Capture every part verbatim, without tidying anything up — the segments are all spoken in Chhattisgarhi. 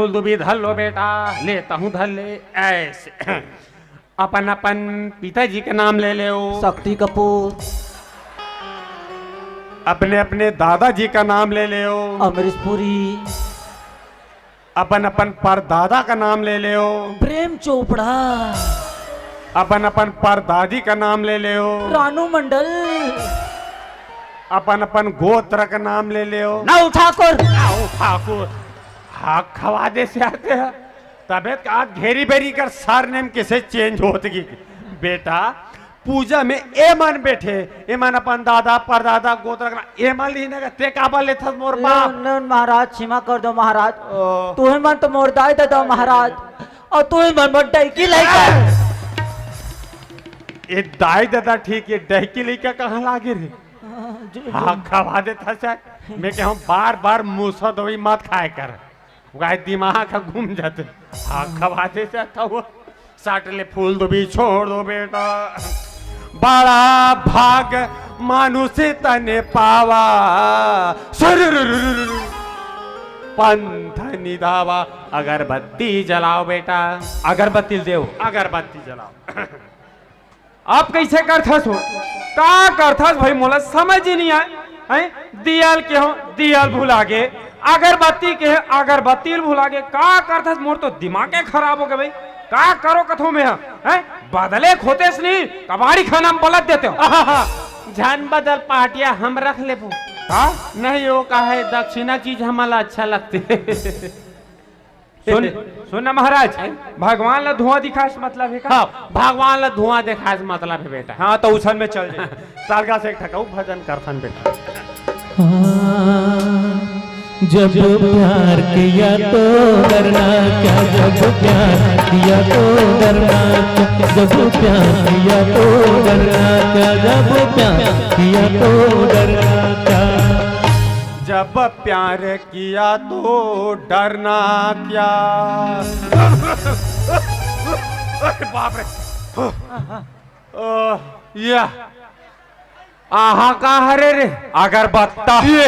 फूल दुबी धर लो बेटा, लेता हूँ धर ले। ऐसे अपन अपन पिताजी के नाम ले लेव। शक्ति कपूर। अपने अपने दादाजी का नाम ले लेव। अमरीश पुरी। अपन अपन परदादा का नाम ले लेव। प्रेम चोपड़ा। अपन अपन परदादी का नाम ले लेव। रानू मंडल। अपन अपन गोत्र का नाम ले लेव। नव ठाकुर। नव ठाकुर। हाँ, खवा दे से आते हैं। तबे त आज घेरी बेरी कर सरनेम किसे चेंज होत गी। बेटा, पूजा में ए मन बैठे, ए मन अपन दादा, परदादा, गोत्र का, ए मन ली ना, ते काबर लेथस मोर बाप? नहीं, नहीं, महाराज, क्षमा कर दो महाराज। ओ। तुही मन तो मोर दाई ददा महाराज, अउ तुही मन मोर डैकी लइका। ए दाई ददा ठीक हे, डैकी लइका कहाँ लागे रे? जो, जो। हाँ, खवा देथस। मैं कहूँ बार बार मूसा दवाई मत खाए कर। गाय दिमाग ह घूम जाथे। हाँ, खवा दे जाता वो। साट ले फूल दुबी छोड़ दो बेटा। बड़ा भाग मानुष तन पावा। सुरुरुरुरुरु। पंथ निधावा। अगरबत्ती जलाओ बेटा। अगरबत्ती देव। अगरबत्ती जलाओ। अब कइसे करथस हो? का करथस भाई, मोला समझ ही नहीं आय। हैं? दियल के हो, दियल भुला गे, अगरबत्ती के हे, अगरबत्ती ल भुला गे। का करथस? मोर तो दिमागे खराब हो गे भाई। का करो कथो में ह, हैं? बदले खोतेस नहीं, कबाड़ी खाना में बलद देते हो। आहा, झन बदल पाटिया, हम रख लेबो। हाँ? नहीं, वो का हे, दक्षिणा चीज हमला अच्छा लगथे। सुन, सुन ना महाराज, हैं? भगवान ला धुआं दिखास मतलब हे का? हाँ, भगवान ला धुआं दिखास मतलब हे बेटा। हाँ, तो उसन में चल जाए। सरगा से एक ठकऊ भजन करथन बेटा। हाँ, जब प्यार किया तो डरना क्या, जब प्यार किया तो डरना क्या, जब प्यार किया तो डरना क्या, जब प्यार किया तो डरना क्या। जब प्यार किया तो डरना क्या। अरे बाप रे। ओह, या। आहा का हरे रे? अगरबत्ता। ये।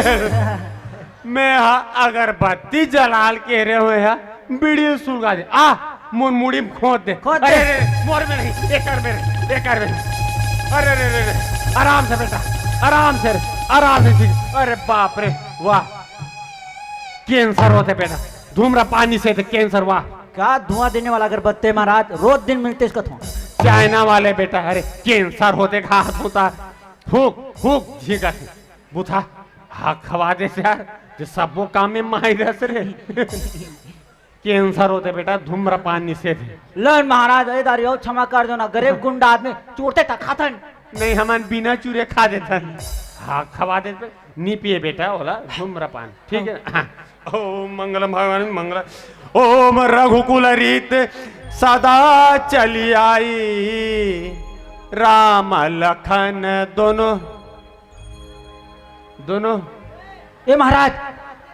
मैं हा अगरबत्ती जलाल के रे होए हा। बीड़ी सुलगा दे। आ, मोर मुड़ी में खोद दे। खोद दे। अरे, अरे, अरे, मोर में नहीं, एकर में रे, एकर में। अरे, अरे, अरे, अरे, आराम से बेटा, आराम से रे, आराम से ठीक। अरे बाप रे, वाह। कैंसर होथे बेटा, धूम्रपान से तो कैंसर, वाह। का धुआं देने वाला अगरबत्ती महाराज, रोज दिन मिलते इसका धुआं। चाइना वाले बेटा, अरे कैंसर होथे, घात होता, फूक, फूक, झींका, बुथा, हाँ, खवा दे यार, जो सबो काम में माहिर हस रे। कैंसर होथे बेटा, धूम्रपान निषेध हे। लन महाराज, ए दारी अउ क्षमा कर दो ना, गरीब गुंडा आदमी चूरते त खाथन। नहीं, हमन बिना चूरे खा देथन। हाँ, खवा देथे, नी पिए बेटा, ओला धूम्रपान, ठीक हे? हाँ। ओम मंगलम भगवान मंगल, ओम रघुकुल रीत सदा चली आई, राम लखन दोनों दोनों। ए महाराज,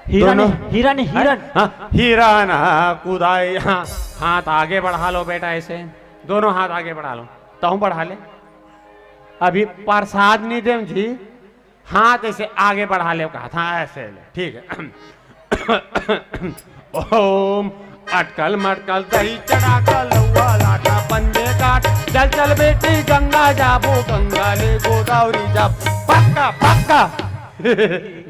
हिरन, दोनों। हिरन, हैं? हिरन। हाँ, हिरन, हाँ, कुदाई, हाँ, हाथ आगे बढ़ा लो बेटा, ऐसे। दोनों हाथ आगे बढ़ा लो। तहूँ बढ़ा ले। अभी प्रसाद नहीं देम जी, हाथ ऐसे आगे बढ़ा ले, कहा था, ऐसे ले, ठीक है। ओम अटकल मटकल दही चढ़ा कर लौआ लाटा पंजे काट, जल चल बेटी गंगा जाबो, गंगा ले गोदावरी जाबो, पक्का पक्का।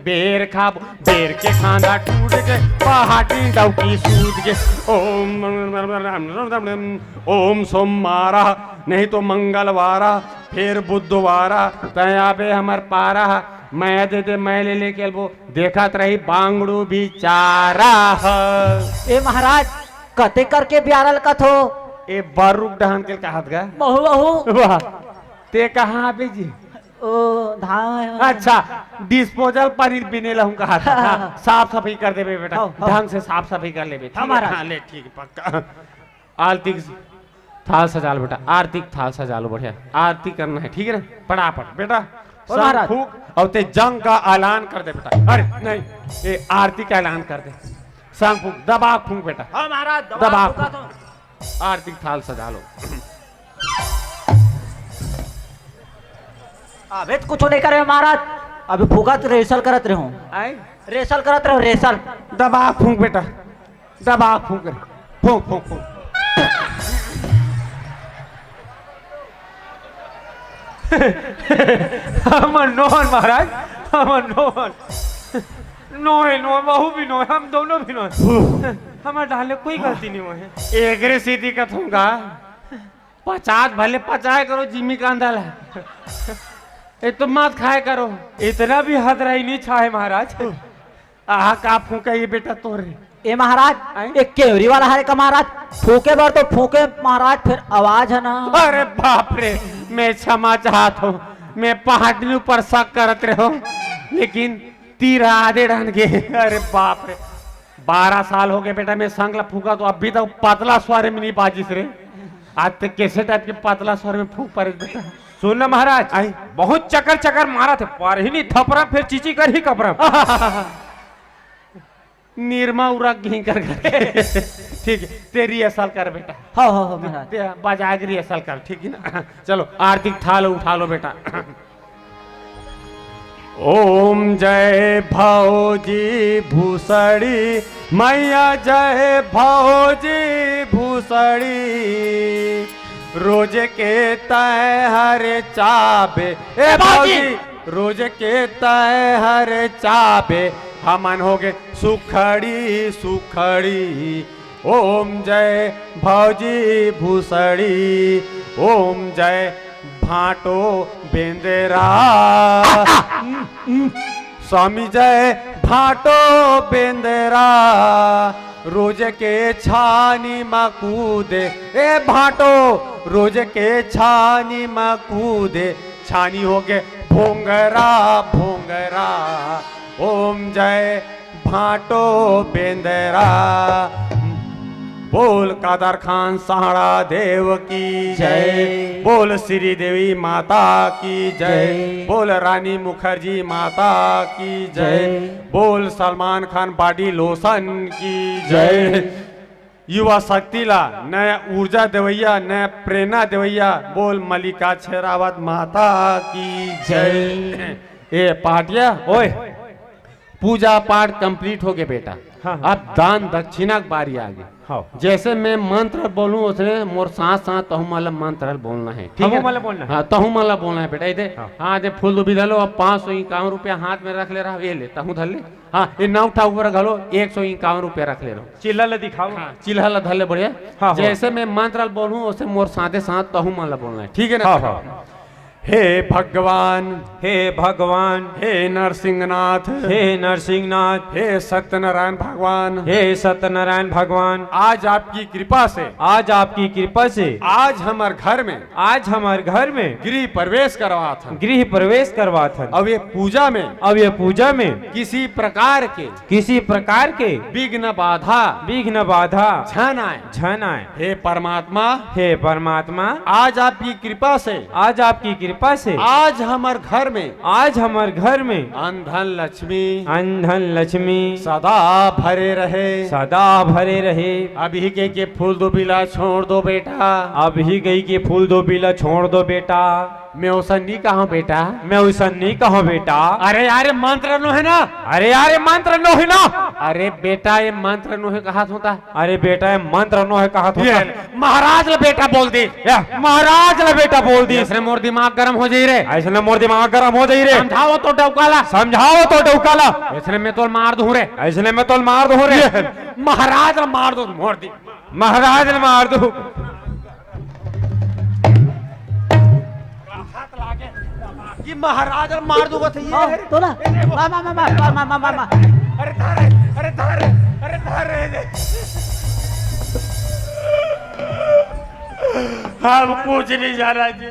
बेर खाबो, बेर के खांदा टूट के, पहाटी डौकी सूत के। ओम, ओम सोमवारा, नहीं तो मंगलवारा, फेर बुधवारा, तै आबे हमर पारा, मैं दे दे, मैं ले लेके अलबो। देखत रही बांगड़ू बिचारा ह। ए महाराज, कते करके बियारा ल कथो? ए बरुक डहन के कहत गा। महू, महू। वाह, ते कहाँ आबे जी? ओ, धान। अच्छा, डिस्पोजल पनीर बिने लहूँ कहत ह। हाँ, हाँ। साफ सफाई कर देबे बेटा, हाँ, हाँ। ढंग से साफ सफाई कर लेबे, ठीक है? हमारा। हाँ, ले, ठीक है, पक्का। आरती के थाल सजा लो बेटा, आरती के थाल सजा लो, बढ़िया आरती करना है, ठीक है ना? फटाफट बेटा, ओ शंख महाराज। फूंक अउ ते जंग का ऐलान कर दे बेटा। अरे नहीं, ये आरती का ऐलान कर दे। शंख फूंक, दबा फूंक बेटा। हाँ महाराज, दबा दबा फूंका फूंक। तो। आरती के थाल सजा लो। अबे तो कुछ नहीं करे महाराज, अभी फूका तो रिहर्सल करत रहो। आए? रिहर्सल करत रहो, रिहर्सल। दबा फूंक बेटा। दबा फूंक रे। फूंक, फूंक, फूंक। हमन नोहन महाराज, हमन नोहन। नोहे, नोहे, बहू भी नोहे, हम दोनों भी नोहे। हमर डाले कोई गलती नहीं होहे। एकरे सेती कथों का, पचास भले पचाए करो जिमी कांदा ला। ए तो मत खाए करो। इतना भी हद रही नहीं छाए महाराज। आहा, का फूंका ये बेटा तोरे? ए महाराज, आय? ए केवरी वाला हरे का महाराज? फूंके बर तो फूंके महाराज, फिर आवाज है ना। अरे बाप रे, मैं क्षमा चाहत हूँ, मैं पहाटिन ऊपर शक करत रहो, लेकिन तीर आधे डहन गे। अरे बाप रे, बारह साल हो गए बेटा, मैं संग ला फूंका तो अभी तक पतला स्वारे में नहीं बाजिस रे। आज ते कैसे टाइप के पतला स्वारे में फूंक पारे बेटा। सुन ना महाराज, आई। बहुत चकर चकर मारा थे, पर ही नहीं थपरा, फिर चीची कर ही कपरा। निरमा उरा घी कर घर। ठीक है, ते rehearsal कर बेटा। हाँ, हाँ, हाँ, महाराज। ते बजा के rehearsal कर, ठीक है ना? चलो, आरती ठा लो, उठा लो बेटा। ओम जय भौजी भूसड़ी, मैया जय भौजी भूसड़ी। रोज के तय हर चाबे, ए ए भौजी! भौजी, रोज के तय हर चाबे, हमन हो गए सुखड़ी सुखड़ी। ओम जय भौजी भूसड़ी, ओम जय भांटो बेंदरा। स्वामी जय भांटो बेंदरा, रोज के छानी म कूदे, ए भांटो, रोज के छानी म कूदे, छानी हो गे भोंगरा भोंगरा। ओम जय भांटो बेंदरा। बोल कादर खान सहाड़ा देव की जय। जय। बोल श्री देवी माता की जय। जय। बोल रानी मुखर्जी माता की जय। जय। बोल सलमान खान बॉडी लोशन की जय। जय। युवा शक्ति ला नया ऊर्जा देवैया, नया प्रेरणा देवैया, बोल मल्लिका शेरावत माता की जय। जय। ए पाटिया, ओए, पूजा पाठ complete हो गए बेटा। हाँ, हाँ। अब दान दक्षिणा के बारी आ गई। हाँ। जैसे मैं मंत्र बोलूं, उसने मोर साथ साथ तहु मन ला मंत्र बोलना है, ठीक हमू है? मन ला बोलना है। हाँ, तहु मन ला बोलना है बेटा। ये दे, हाँ। हाँ, दे फूल दुबी धलो, अब पाँच सौ इक्यावन रुपया हाथ में रख ले रहा, ये ले, तहु धर ले। हाँ, ये नौ ठा ऊपर घलो एक सौ इक्यावन रुपया रख ले रहो। चिल्हा ला दिखाओ। हाँ, चिल्हा ला धर ले बढ़िया। हाँ, हो। जैसे मैं मंत्र बोलूं, उसे मोर साथे साथ तहु मन ला बोलना है, ठीक है ना? हाँ, हाँ। हे भगवान, हे भगवान, हे नरसिंहनाथ, हे नरसिंहनाथ, हे सत्यनारायण भगवान, हे सत्यनारायण भगवान, आज आपकी कृपा से, आज आपकी कृपा से, आज हमर घर में, आज हमर घर में गृह प्रवेश करवात हन। गृह प्रवेश करवात हन। अब ये पूजा में, अब ये पूजा में किसी प्रकार के, किसी प्रकार के विघ्न बाधा, विघ्न बाधा झन आए। झन आए। हे परमात्मा, हे परमात्मा, आज आपकी कृपा से, आज आपकी कृपा से, आज हमर घर में, आज हमर घर में अन्न धन लक्ष्मी, अन्न धन लक्ष्मी सदा भरे रहे। सदा भरे रहे। अभी के, के फूल दुबी ला छोड़ दो बेटा। अभी गई के फूल दुबी ला छोड़ दो बेटा। मैं ओसन नहीं कहूँ बेटा। मैं ओसन नहीं कहूँ बेटा। अरे यार, ये मंत्र नोहे ना। अरे यार, ये मंत्र नोहे ना। अरे बेटा, ये मंत्र नोहे कहा होता। अरे बेटा, ये मंत्र नोहे कहा होता। ये महाराज ला बेटा बोल दी। या, महाराज ला बेटा बोल दी। ऐसने मोर दिमाग गरम हो जाई रे। ऐसने मोर दिमाग गरम हो जाई रे। समझाओ तो डौकाला। समझाओ तो डौकाला। ऐसने मैं तोल मार दूं रे। ऐसने मैं तोल मार दूं रे। ये महाराज ला मार दो, मार दी। महाराज ला मार दूं। ये महाराज ला मार दूं, बस ये हाँ, है। तो ना। ए, देखो। मार, मार, मार, मार। अरे धर, अरे धर, अरे धर, अरे धर। हम कुछ नहीं जाना जी,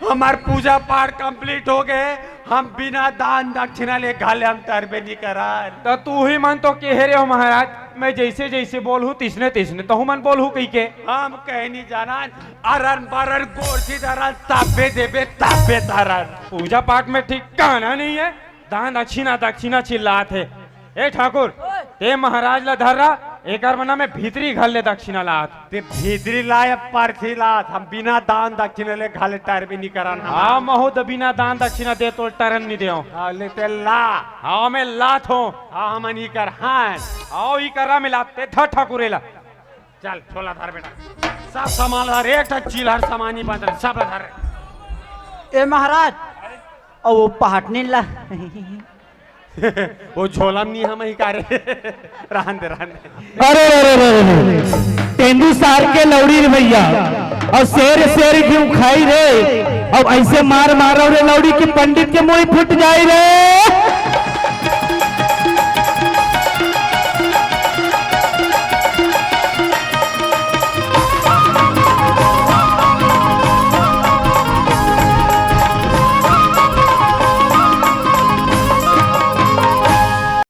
हमार पूजा पाठ complete हो गए, हम बिना दान दक्षिणा ले घाले हम टरबे नहीं करान। तो तू ही मन तो कहे रहे हो महाराज, मैं जैसे जैसे बोलहूँ तिसने तिसने तहु मन बोलहू कही के। हम कहे नहीं जाना, अरन बरन गोरसी दरन तब्बे देबे तब्बे दरन। पूजा पाठ में ठिकाना नहीं है, दान दक्षिणा दक्षिणा चिल्लात है। ए ठाकुर, ओए। ते महाराज ला धर रहा, एकर मना में भीतरी घर ले दक्षिणा लात। ते भीतरी लाय परथी लात, हम बिना दान दक्षिणा ले घर ले टरबे नी करन हम। हाँ, महू तो बिना दान दक्षिणा दे तो टरन नी देव। हाँ, ले ते ला। हाँ, मैं लात हूँ। हाँ, हम नी कर, हाँ। आओ, ई करा में लात, ते ठा ठाकुरे ला। चल, झोला धर बेटा। सब सामान धर, एक ठा चिल्हर सामान ही बंद रहे, सब ला धर। ए महाराज, अउ वो पहाटनी ला। वो झोला में नहीं हम ही का रे। रहन दे, रहन दे। अरे, अरे, अरे, अरे, अरे। तेंदू सार के लौड़ी रे भैया, अउ शेर, शेर क्यों खाई रे, अउ ऐसे मार मारो रे लौड़ी कि पंडित के मुंह फूट जाई रे।